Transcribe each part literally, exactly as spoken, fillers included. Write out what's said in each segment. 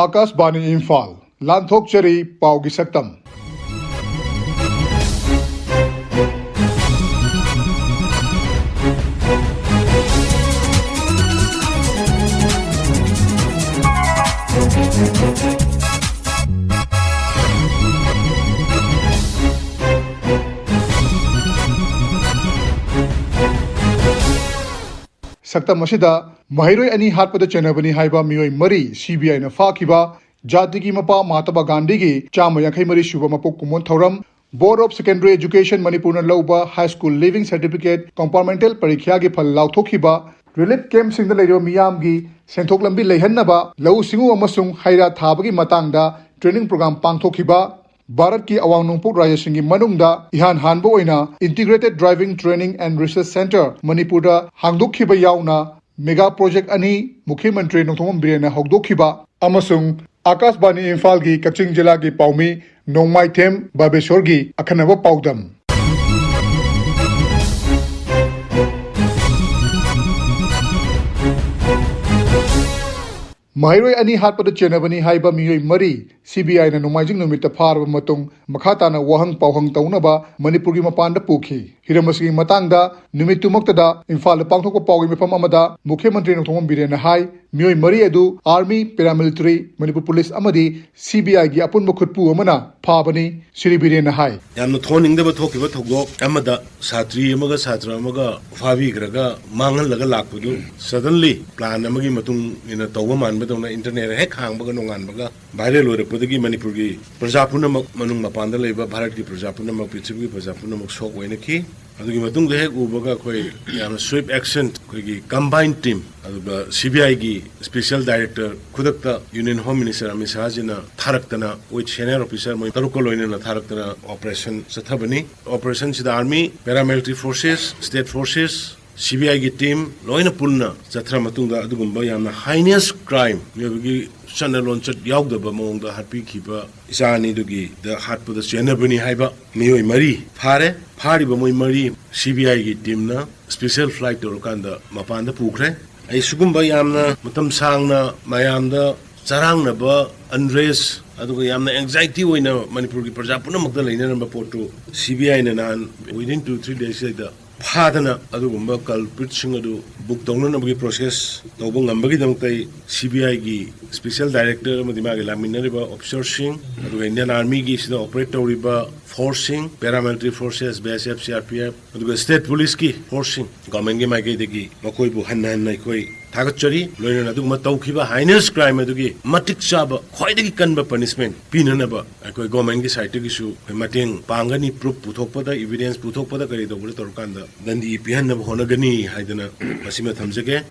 ꯑꯥꯀꯥꯁꯕꯥꯅꯤ ꯏꯝꯐꯥꯜ, ꯂꯥꯟꯊꯣꯛꯆꯔꯤ ꯄꯥꯎꯒꯤ ꯁꯛꯇꯝ꯫ ꯁꯛꯇꯝ ꯑꯁꯤꯗ ꯃꯍꯩꯔꯣꯏ ꯑꯅꯤ ꯍꯥꯠꯄꯗ ꯆꯦꯟꯅꯕꯅꯤ ꯍꯥꯏꯕ ꯃꯤꯑꯣꯏ ꯃꯔꯤ ꯁꯤꯕꯤꯑꯥꯏꯅ ꯐꯥꯈꯤꯕ, ꯖꯥꯇꯤꯒꯤ ꯃꯄꯥ ꯃꯍꯥꯇꯃꯥ ꯒꯥꯟꯙꯤꯒꯤ ꯆꯥꯝꯃ ꯌꯥꯡꯈꯩ ꯃꯔꯤ ꯁꯨꯕ ꯃꯄꯣꯛ ꯀꯨꯝꯑꯣꯟ ꯊꯧꯔꯝ, Board of Secondary Education ꯃꯅꯤꯄꯨꯔꯅ ꯂꯧꯕ high school leaving certificate compartmental ꯄꯔꯤꯈ꯭ꯌꯥꯒꯤ ꯐꯜ ꯂꯥꯎꯊꯣꯛꯈꯤꯕ, relief campꯁꯤꯡꯗ ꯂꯩꯔꯤꯕ ꯃꯤꯌꯥꯝꯒꯤ ꯁꯦꯟꯊꯣꯛ ꯂꯝꯕꯤ ꯂꯩꯍꯟꯅꯕ ꯂꯧꯎ ꯁꯤꯡꯎ ꯑꯃꯁꯨꯡ ꯍꯩ ꯔꯥ ꯊꯥꯕꯒꯤ ꯃꯇꯥꯡꯗ training program ꯄꯥꯡꯊꯣꯛꯈꯤꯕ, ꯚꯥꯔꯠꯀꯤ ꯑꯋꯥꯡ ꯅꯣꯡꯄꯣꯛ ꯔꯥꯖ꯭ꯌꯁꯤꯡꯒꯤ ꯃꯅꯨꯡꯗ ꯏꯍꯥꯟ ꯍꯥꯟꯕ ꯑꯣꯏꯅ Integrated Driving Training and Research Centre ꯃꯅꯤꯄꯨꯔꯗ ꯍꯥꯡꯗꯣꯛꯈꯤꯕ ꯌꯥꯎꯅ mega project ꯑꯅꯤ ꯃꯨꯈ꯭ꯌ ꯃꯟꯇ꯭ꯔꯤ ꯅꯣꯡꯊꯣꯝꯕꯝ ꯕꯤꯔꯦꯟꯅ ꯍꯧꯗꯣꯛꯈꯤꯕ ꯑꯃꯁꯨꯡ ꯑꯥꯀꯥꯁꯕꯥꯅꯤ ꯏꯝꯐꯥꯜꯒꯤ ꯀꯛꯆꯤꯡ ꯖꯤꯂꯥꯒꯤ ꯄꯥꯎꯃꯤ ꯅꯣꯡꯃꯥꯏꯊꯦꯝ ꯕꯥꯕꯦꯁꯣꯔꯒꯤ ꯑꯈꯟꯅꯕ ꯄꯥꯎꯗꯝ꯫ ꯃꯍꯩꯔꯣꯏ ꯑꯅꯤ ꯍꯥꯠꯄꯗ ꯆꯦꯟꯅꯕꯅꯤ ꯍꯥꯏꯕ ꯃꯤꯑꯣꯏ ꯃꯔꯤ ꯁꯤꯕꯤꯑꯥꯏꯅ ꯅꯣꯡꯃꯥꯏꯖꯤꯡ ꯅꯨꯃꯤꯠꯇ ꯐꯥꯔꯕ ꯃꯇꯨꯡ, ꯃꯈꯥ ꯇꯥꯅ ꯋꯥꯍꯪ ꯄꯥꯎꯍꯪ ꯇꯧꯅꯕ ꯃꯅꯤꯄꯨꯔꯒꯤ ꯃꯄꯥꯟꯗ ꯄꯨꯈꯤ꯫ ꯍꯤꯔꯝ ꯑꯁꯤꯒꯤ ꯃꯇꯥꯡꯗ ꯅꯨꯃꯤꯠꯇꯨꯃꯛꯇꯗ ꯏꯝꯐꯥꯜꯗ ꯄꯥꯡꯊꯣꯛꯄ ꯄꯥꯎꯒꯤ ꯃꯤꯐꯝ ꯑꯃꯗ ꯃꯨꯈ꯭ꯌ ꯃꯟꯇ꯭ꯔꯤ ꯅꯣꯡꯊꯣꯝꯕꯝ ꯕꯤꯔꯦꯟꯅ ꯍꯥꯏ, ꯃꯤꯑꯣꯏ ꯃꯔꯤ ꯑꯗꯨ army, paramilitary, ꯃꯅꯤꯄꯨꯔ ꯄꯨꯂꯤꯁ ꯑꯃꯗꯤ ꯁꯤꯕꯤꯑꯥꯏꯒꯤ ꯑꯄꯨꯟꯕ ꯈꯨꯠꯄꯨ ꯑꯃꯅ ꯐꯥꯕꯅꯤ, ꯁ꯭ꯔꯤ ꯕꯤꯔꯦꯟꯅ ꯍꯥꯏ꯫ ꯌꯥꯝꯅ ꯊꯣꯛꯍꯟꯅꯤꯡꯗꯕ ꯊꯣꯛꯈꯤꯕ ꯊꯧꯗꯣꯛ ꯑꯃꯗ ꯁꯥꯇ꯭ꯔꯤ ꯑꯃꯒ ꯁꯥꯇ꯭ꯔ ꯑꯃꯒ ꯐꯥꯕꯤꯈ꯭ꯔꯒ ꯃꯥꯡꯍꯜꯂꯒ ꯂꯥꯛꯄꯗꯨ suddenly plan ꯑꯃꯒꯤ ꯃꯇꯨꯡ ꯏꯟꯅ ꯇꯧꯕ ꯃꯥꯟꯕꯗꯧꯅ internet ꯍꯦꯛ ꯍꯥꯡꯕꯒ ꯅꯣꯡꯉꯥꯟꯕꯒ viral ꯑꯣꯏꯔꯛꯄꯗꯒꯤ ꯃꯅꯤꯄꯨꯔꯒꯤ ꯄ꯭ꯔꯖꯥ ꯄꯨꯝꯅꯃꯛ, ꯃꯅꯨꯡ ꯃꯄꯥꯟꯗ ꯂꯩꯕ ꯚꯥꯔꯠꯀꯤ ꯄ꯭ꯔꯖꯥ ꯄꯨꯝꯅꯃꯛ, ꯄ꯭ꯔꯤꯊꯤꯕꯤꯒꯤ ꯄ꯭ꯔꯖꯥ ꯄꯨꯝꯅꯃꯛ shock ꯑꯣꯏꯅꯈꯤ꯫ ꯑꯗꯨꯒꯤ ꯃꯇꯨꯡꯗ ꯍꯦꯛ ꯎꯕꯒ ꯑꯩꯈꯣꯏ ꯌꯥꯝꯅ swift action, ꯑꯩꯈꯣꯏꯒꯤ combined team, ꯑꯗꯨꯒ ꯁꯤꯕꯤꯑꯥꯏꯒꯤ special director ꯈꯨꯗꯛꯇ Union Home Minister Amit ꯁꯥꯍꯖꯤꯅ ꯊꯥꯔꯛꯇꯅ, with senior officer ꯃꯣꯏ ꯇꯔꯨꯛꯀ ꯂꯣꯏꯅꯅ ꯊꯥꯔꯛꯇꯅ operation ꯆꯠꯊꯕꯅꯤ꯫ Operation ꯁꯤꯗ army, paramilitary forces, state forces, ꯁꯤꯕꯤꯑꯥꯏꯒꯤ team ꯂꯣꯏꯅ ꯄꯨꯟꯅ ꯆꯠꯊꯔ ꯃꯇꯨꯡꯗ ꯑꯗꯨꯒꯨꯝꯕ ꯌꯥꯝꯅ heinous crime, ꯃꯤꯑꯣꯏꯕꯒꯤ ꯆꯠꯅ ꯂꯣꯟꯆꯠ ꯌꯥꯎꯗꯕ ꯃꯑꯣꯡꯗ ꯍꯥꯠꯄꯤꯈꯤꯕ ꯏꯆꯥ ꯑꯅꯤꯗꯨꯒꯤꯗ ꯍꯥꯠꯄꯗ ꯆꯦꯟꯅꯕꯅꯤ ꯍꯥꯏꯕ ꯃꯤꯑꯣꯏ ꯃꯔꯤ ꯐꯥꯔꯦ꯫ ꯐꯥꯔꯤꯕ ꯃꯣꯏ ꯃꯔꯤ ꯁꯤꯕꯤꯑꯥꯏꯒꯤ teamꯅ special flight ꯇꯧꯔꯀꯥꯟꯗ ꯃꯄꯥꯟꯗ ꯄꯨꯈ꯭ꯔꯦ꯫ ꯑꯩ ꯁꯤꯒꯨꯝꯕ ꯌꯥꯝꯅ ꯃꯇꯝ ꯁꯥꯡꯅ ꯃꯌꯥꯝꯗ ꯆꯔꯥꯡꯅꯕ, ꯑꯟꯔꯦꯁ, ꯑꯗꯨꯒ ꯌꯥꯝꯅ ꯑꯦꯡꯖꯥꯏꯇꯤ ꯑꯣꯏꯅ ꯃꯅꯤꯄꯨꯔꯒꯤ ꯄ꯭ꯔꯖꯥ ꯄꯨꯝꯅꯃꯛꯇ ꯂꯩꯅꯔꯝꯕ ꯄꯣꯠꯇꯨ ꯁꯤ ꯕꯤ ꯑꯥꯏꯅ ꯅꯍꯥꯟ within two three days ꯁꯤꯗ ꯐꯥꯗꯅ ꯑꯗꯨꯒꯨꯝꯕ ꯀꯜꯄ꯭ꯔꯤꯠꯁꯤꯡ ꯑꯗꯨ ꯕꯨꯛ ꯇꯧꯅꯅꯕꯒꯤ ꯄ꯭ꯔꯣꯁꯦꯁ ꯇꯧꯕ ꯉꯝꯕꯒꯤꯗꯃꯛꯇ ꯑꯩ ꯁꯤ ꯕꯤ ꯑꯥꯏꯒꯤ ꯁ꯭ꯄꯦꯁꯤꯌꯦꯜ ꯗꯥꯏꯔꯦꯛꯇꯔ ꯑꯃꯗꯤ ꯃꯥꯒꯤ ꯂꯥꯛꯃꯤꯟꯅꯔꯤꯕ ꯑꯣꯐꯤꯁꯥꯔꯁꯤꯡ, ꯑꯗꯨꯒ ꯏꯟꯗꯤꯌꯟ ꯑꯥꯔꯃꯤꯒꯤ ꯁꯤꯗ ꯑꯣꯄꯔꯦꯠ ꯇꯧꯔꯤꯕ ꯐꯣꯔꯁꯁꯤꯡ, paramilitary forces, B S F, C R P F, ꯑꯗꯨꯒ ꯁ꯭ꯇꯦꯠ ꯄꯨꯂꯤꯁꯀꯤ ꯐꯣꯔꯁꯁꯤꯡ, ꯒꯣꯔꯃꯦꯟꯒꯤ ꯃꯥꯏꯀꯩꯗꯒꯤ ꯃꯈꯣꯏꯕꯨ ꯍꯟꯅ ꯍꯟꯅ ꯑꯩꯈꯣꯏ ꯊꯥꯒꯠꯆꯔꯤ꯫ ꯂꯣꯏꯅꯅ ꯑꯗꯨꯒꯨꯝꯕ ꯇꯧꯈꯤꯕ ꯍꯥꯏꯅꯦꯁ ꯀ꯭ꯔꯥꯏꯝ ꯑꯗꯨꯒꯤ ꯃꯇꯤꯛ ꯆꯥꯕ, ꯈ꯭ꯋꯥꯏꯗꯒꯤ ꯀꯟꯕ ꯄꯅꯤꯁꯃꯦꯟ ꯄꯤꯅꯅꯕ ꯑꯩꯈꯣꯏ ꯒꯣꯔꯃꯦꯟꯒꯤ ꯁꯥꯏꯠꯇꯒꯤꯁꯨ ꯑꯩꯈꯣꯏ ꯃꯇꯦꯡ ꯄꯥꯡꯒꯅꯤ꯫ ꯄ꯭ꯔꯨꯐ ꯄꯨꯊꯣꯛꯄꯗ, ꯏꯕꯤꯗꯦꯟꯁ ꯄꯨꯊꯣꯛꯄꯗ, ꯀꯔꯤ ꯇꯧꯕꯗ ꯇꯧꯔꯀꯥꯟꯗ ꯗꯟꯗꯤ ꯄꯤꯍꯟꯅꯕ ꯍꯣꯠꯅꯒꯅꯤ ꯍꯥꯏꯗꯅ ꯃꯁꯤꯃ ꯊꯝꯖꯒꯦ꯫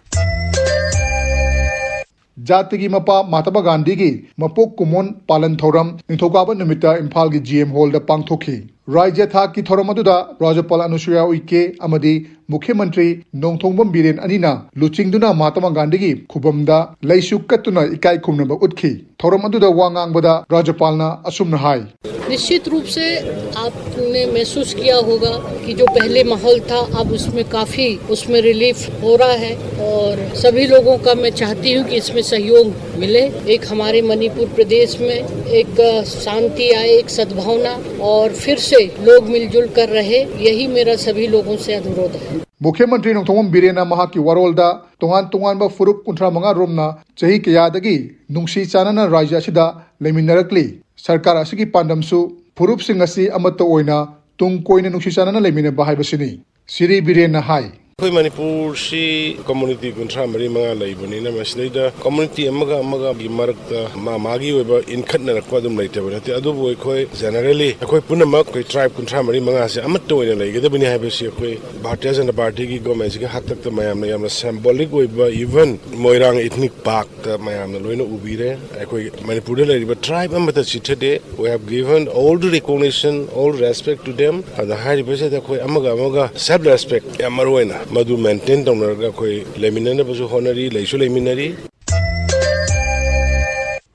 ꯖꯥꯇꯤꯒꯤ ꯃꯄꯥ ꯃꯍꯥꯇꯃꯥ ꯒꯥꯟꯙꯤꯒꯤ ꯃꯄꯣꯛ ꯀꯨꯝꯑꯣꯟ ꯄꯥꯂꯟ ꯊꯧꯔꯝ ꯅꯤꯡꯊꯧꯀꯥꯕ ꯅꯨꯃꯤꯠꯇ ꯏꯝꯐꯥꯜꯒꯤ ꯖꯤ ꯑꯦꯝ ꯍꯣꯜꯗ ꯄꯥꯡꯊꯣꯛꯈꯤ꯫ ꯔꯥꯏꯖ꯭ꯌ ꯊꯥꯛꯀꯤ ꯊꯧꯔꯝ ꯑꯗꯨꯗ ꯔꯥꯖ꯭ꯌꯄꯥꯜ ꯑꯅꯨꯁꯨꯌꯥ ꯎꯏꯀꯦ ꯑꯃꯗꯤ ꯃꯨꯈ꯭ꯌ ꯃꯟꯇ꯭ꯔꯤ ꯅꯣꯡꯊꯣꯝꯕꯝ ꯕꯤꯔꯦꯟ ꯑꯅꯤꯅ ꯂꯨꯆꯤꯡꯗꯨꯅ ꯃꯍꯥꯇꯃꯥ ꯒꯥꯟꯙꯤꯒꯤ ꯈꯨꯕꯝꯗ ꯂꯩꯁꯨ ꯀꯠꯇꯨꯅ ꯏꯀꯥꯏ ꯈꯨꯝꯅꯕ ꯎꯠꯈꯤ꯫ ꯊꯧꯔꯝ ꯑꯗꯨꯗ ꯋꯥ ꯉꯥꯡꯕꯗ ꯔꯥꯖ꯭ꯌꯄꯥꯜꯅ ꯑꯁꯨꯝꯅ ꯍꯥꯏ꯫ निश्चित रूप से आपने महसूस किया होगा कि जो पहले माहौल था, अब उसमें काफ़ी, उसमें रिलीफ हो रहा है और सभी लोगों का मैं चाहती हूँ कि इसमें सहयोग मिले। एक हमारे मणिपुर प्रदेश में एक, अ, शांति आए, एक सद्भावना और फिर से लोग मिलजुल कर रहे, यही मेरा सभी लोगों से अनुरोध है। ꯃꯨꯈ꯭ꯌ ꯃꯟꯇ꯭ꯔꯤ ꯅꯣꯡꯊꯣꯝꯕꯝ ꯕꯤꯔꯦꯟꯅ ꯃꯍꯥꯛꯀꯤ ꯋꯥꯔꯣꯜꯗ ꯇꯣꯉꯥꯟ ꯇꯣꯉꯥꯟꯕ ꯐꯨꯔꯨꯞ ꯀꯨꯟꯊ꯭ꯔꯥ ꯃꯉꯥ ꯔꯣꯝꯅ ꯆꯍꯤ ꯀꯌꯥꯗꯒꯤ ꯅꯨꯡꯁꯤ ꯆꯥꯟꯅꯅ ꯔꯥꯖ꯭ꯌ ꯑꯁꯤꯗ ꯂꯩꯃꯤꯟꯅꯔꯛꯂꯤ꯫ ꯁꯔꯀꯥꯔ ꯑꯁꯤꯒꯤ ꯄꯥꯟꯗꯝꯁꯨ ꯐꯨꯔꯨꯞꯁꯤꯡ ꯑꯁꯤ ꯑꯃꯠꯇ ꯑꯣꯏꯅ ꯇꯨꯡ ꯀꯣꯏꯅ ꯅꯨꯡꯁꯤ ꯆꯥꯟꯅꯅ ꯂꯩꯃꯤꯟꯅꯕ ꯍꯥꯏꯕꯁꯤꯅꯤ꯫ ꯁꯤꯔꯤ ꯕꯤꯔꯦꯟꯅ ꯍꯥꯏ꯫ ꯑꯩꯈꯣꯏ ꯃꯅꯤꯄꯨꯔꯁꯤ ꯀꯝꯃꯨꯅꯤꯇꯤ ꯀꯨꯟꯊ꯭ꯔꯥ ꯃꯔꯤ ꯃꯉꯥ ꯂꯩꯕꯅꯤꯅ, ꯃꯁꯤꯗꯩꯗ ꯀꯝꯃꯨꯅꯤꯇꯤ ꯑꯃꯒ ꯑꯃꯒꯒꯤ ꯃꯔꯛꯇ ꯃꯥ ꯃꯥꯒꯤ ꯑꯣꯏꯕ ꯏꯟꯈꯠꯅꯔꯛꯄ ꯑꯗꯨꯝ ꯂꯩꯇꯕ ꯅꯠꯇꯦ꯫ ꯑꯗꯨꯕꯨ ꯑꯩꯈꯣꯏ ꯖꯦꯅꯔꯦꯂꯤ ꯑꯩꯈꯣꯏ ꯄꯨꯝꯅꯃꯛ ꯑꯩꯈꯣꯏ ꯇ꯭ꯔꯥꯏꯕ ꯀꯨꯟꯊ꯭ꯔꯥ ꯃꯔꯤ ꯃꯉꯥꯁꯦ ꯑꯃꯠꯇ ꯑꯣꯏꯅ ꯂꯩꯒꯗꯕꯅꯤ ꯍꯥꯏꯕꯁꯤ ꯑꯩꯈꯣꯏ ꯚꯥꯔꯇꯤꯌ ꯖꯅꯇꯥ ꯄꯥꯔꯇꯤꯒꯤ ꯒꯣꯔꯃꯦꯟꯁꯤꯒꯤ ꯍꯥꯛꯇꯛꯇ ꯃꯌꯥꯝꯅ ꯌꯥꯝꯅ ꯁꯦꯝꯕꯣꯂꯤꯛ ꯑꯣꯏꯕ, ꯏꯚꯟ ꯃꯣꯏꯔꯥꯡ ꯏꯊꯅꯤꯛ ꯄꯥꯔꯛꯇ ꯃꯌꯥꯝꯅ ꯂꯣꯏꯅ ꯎꯕꯤꯔꯦ꯫ ꯑꯩꯈꯣꯏ ꯃꯅꯤꯄꯨꯔꯗ ꯂꯩꯔꯤꯕ ꯇ꯭ꯔꯥꯏꯕ ꯑꯃꯠꯇ ꯆꯤꯠꯊꯗꯦ꯫ We have given all the recognition, all respect to them. ꯑꯗ ꯍꯥꯏꯔꯤꯕꯁꯤꯗ ꯑꯩꯈꯣꯏ ꯑꯃꯒ ꯑꯃꯒ ꯁꯦꯜꯐ ꯔꯦꯁꯄꯦꯛ ꯌꯥꯝ ꯃꯔꯨ ꯑꯣꯏꯅ ꯃꯗꯨ ꯃꯦꯟꯇꯦꯟ ꯇꯧꯅꯔꯒ ꯑꯩꯈꯣꯏ ꯂꯩꯃꯤꯟꯅꯅꯕꯁꯨ ꯍꯣꯠꯅꯔꯤ, ꯂꯩꯁꯨ ꯂꯩꯃꯤꯟꯅꯔꯤ꯫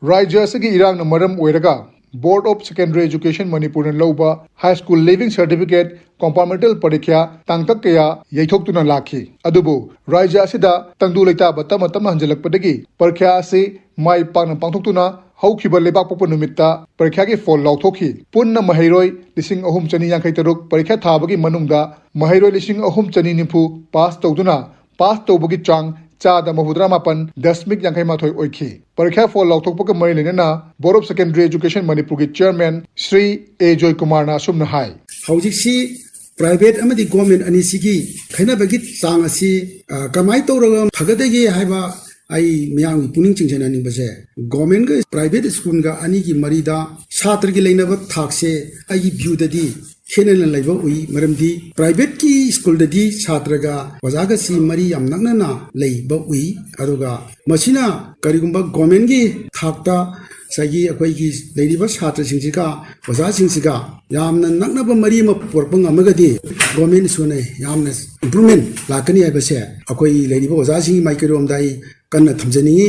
ꯔꯥꯖ꯭ꯌ ꯑꯁꯤꯒꯤ ꯏꯔꯥꯡꯅ ꯃꯔꯝ ꯑꯣꯏꯔꯒ Board of Secondary Education ꯃꯅꯤꯄꯨꯔꯅ ꯂꯧꯕ High School Leaving Certificate Compartmental ꯄꯔꯤꯈ꯭ꯌꯥ ꯇꯥꯡꯀꯛ ꯀꯌꯥ ꯌꯩꯊꯣꯛꯇꯨꯅ ꯂꯥꯛꯈꯤ꯫ ꯑꯗꯨꯕꯨ ꯔꯥꯖ꯭ꯌ ꯑꯁꯤꯗ ꯇꯪꯗꯨ ꯂꯩꯇꯥꯕ ꯇꯞꯅ ꯇꯞꯅ ꯍꯟꯖꯤꯜꯂꯛꯄꯗꯒꯤ ꯄꯔꯤꯈ꯭ꯌꯥ ꯑꯁꯤ ꯃꯥꯏ ꯄꯥꯛꯅ ꯄꯥꯡꯊꯣꯛꯇꯨꯅ ꯍꯧꯈꯤꯕ ꯂꯩꯕꯥꯛꯄꯣꯛꯄ ꯅꯨꯃꯤꯠꯇ ꯄꯔꯤꯈ꯭ꯌꯥꯒꯤ ꯐꯣꯜ ꯂꯥꯎꯊꯣꯛꯈꯤ꯫ ꯄꯨꯟꯅ ꯃꯍꯩꯔꯣꯏ ꯂꯤꯁꯤꯡ ꯑꯍꯨꯝ ꯆꯅꯤ ꯌꯥꯡꯈꯩ ꯇꯔꯨꯛ ꯄꯔꯤꯈ꯭ꯌꯥ ꯊꯥꯕꯒꯤ ꯃꯅꯨꯡꯗ ꯃꯍꯩꯔꯣꯏ ꯂꯤꯁꯤꯡ ꯑꯍꯨꯝ ꯆꯅꯤ ꯅꯤꯐꯨ ꯄꯥꯁ ꯇꯧꯗꯨꯅ ꯄꯥꯁ ꯇꯧꯕꯒꯤ ꯆꯥꯡ ꯆꯥꯗ ꯃꯧꯗ꯭ꯔꯥ ꯃꯥꯄꯟ ꯗꯁꯃꯤꯛ ꯌꯥꯡꯈꯩ ꯃꯥꯊꯣꯏ ꯑꯣꯏꯈꯤ꯫ ꯄꯔꯤꯈ꯭ꯌꯥ ꯐꯣꯜ ꯂꯥꯎꯊꯣꯛꯄꯒ ꯃꯔꯤ ꯂꯩꯅꯅ Board of Secondary Education ꯃꯅꯤꯄꯨꯔꯒꯤ ꯆꯤꯌꯔꯃꯦꯟ ꯁ꯭ꯔꯤ ꯑꯦ ꯖꯣꯏꯀꯨꯃꯥꯔꯅ ꯑꯁꯨꯝꯅ ꯍꯥꯏ꯫ ꯍꯧꯖꯤꯛꯁꯤ ꯄ꯭ꯔꯥꯏꯚꯦꯠ ꯑꯃꯗꯤ ꯒꯣꯔꯃꯦꯟ ꯑꯅꯤꯁꯤꯒꯤ ꯈꯦꯠꯅꯕꯒꯤ ꯆꯥꯡ ꯑꯁꯤ, ꯑ, ꯀꯃꯥꯏꯅ ꯇꯧꯔꯒ ꯐꯒꯗꯒꯦ ꯍꯥꯏꯕ ꯑꯩ ꯃꯤꯌꯥꯝꯒꯤ ꯄꯨꯛꯅꯤꯡ ꯆꯤꯡꯁꯤꯟꯍꯟꯅꯤꯡꯕꯁꯦ, ꯒꯣꯔꯃꯦꯟꯒ ꯄ꯭ꯔꯥꯏꯚꯦꯠ ꯁ꯭ꯀꯨꯜꯒ ꯑꯅꯤꯒꯤ ꯃꯔꯤꯗ ꯁꯥꯇ꯭ꯔꯒꯤ ꯂꯩꯅꯕ ꯊꯥꯛꯁꯦ ꯑꯩꯒꯤ ꯚ꯭ꯌꯨꯗꯗꯤ ꯈꯦꯠꯅꯅ ꯂꯩꯕ ꯎꯏ꯫ ꯃꯔꯝꯗꯤ ꯄ꯭ꯔꯥꯏꯚꯦꯠꯀꯤ ꯁ꯭ꯀꯨꯜꯗꯗꯤ ꯁꯥꯇ꯭ꯔꯒ ꯑꯣꯖꯥꯒꯁꯤ ꯃꯔꯤ ꯌꯥꯝ ꯅꯛꯅꯅ ꯂꯩꯕ ꯎꯏ꯫ ꯑꯗꯨꯒ ꯃꯁꯤꯅ ꯀꯔꯤꯒꯨꯝꯕ ꯒꯣꯔꯃꯦꯟꯒꯤ ꯊꯥꯛꯇ ꯉꯁꯥꯏꯒꯤ ꯑꯩꯈꯣꯏꯒꯤ ꯂꯩꯔꯤꯕ ꯁꯥꯇ꯭ꯔꯁꯤꯡꯁꯤꯒ ꯑꯣꯖꯥꯁꯤꯡꯁꯤꯒ ꯌꯥꯝꯅ ꯅꯛꯅꯕ ꯃꯔꯤ ꯑꯃ ꯄꯨꯔꯛꯄ ꯉꯝꯃꯒꯗꯤ ꯒꯣꯔꯃꯦꯟ ꯁ꯭ꯀꯨꯜꯅ ꯌꯥꯝꯅ ꯏꯝꯄ꯭ꯔꯨꯚꯃꯦꯟ ꯂꯥꯛꯀꯅꯤ ꯍꯥꯏꯕꯁꯦ ꯑꯩꯈꯣꯏ ꯂꯩꯔꯤꯕ ꯑꯣꯖꯥꯁꯤꯡꯒꯤ ꯃꯥꯏꯀꯩꯔꯣꯝꯗ ꯑꯩ ꯀꯟꯅ ꯊꯝꯖꯅꯤꯡꯏ꯫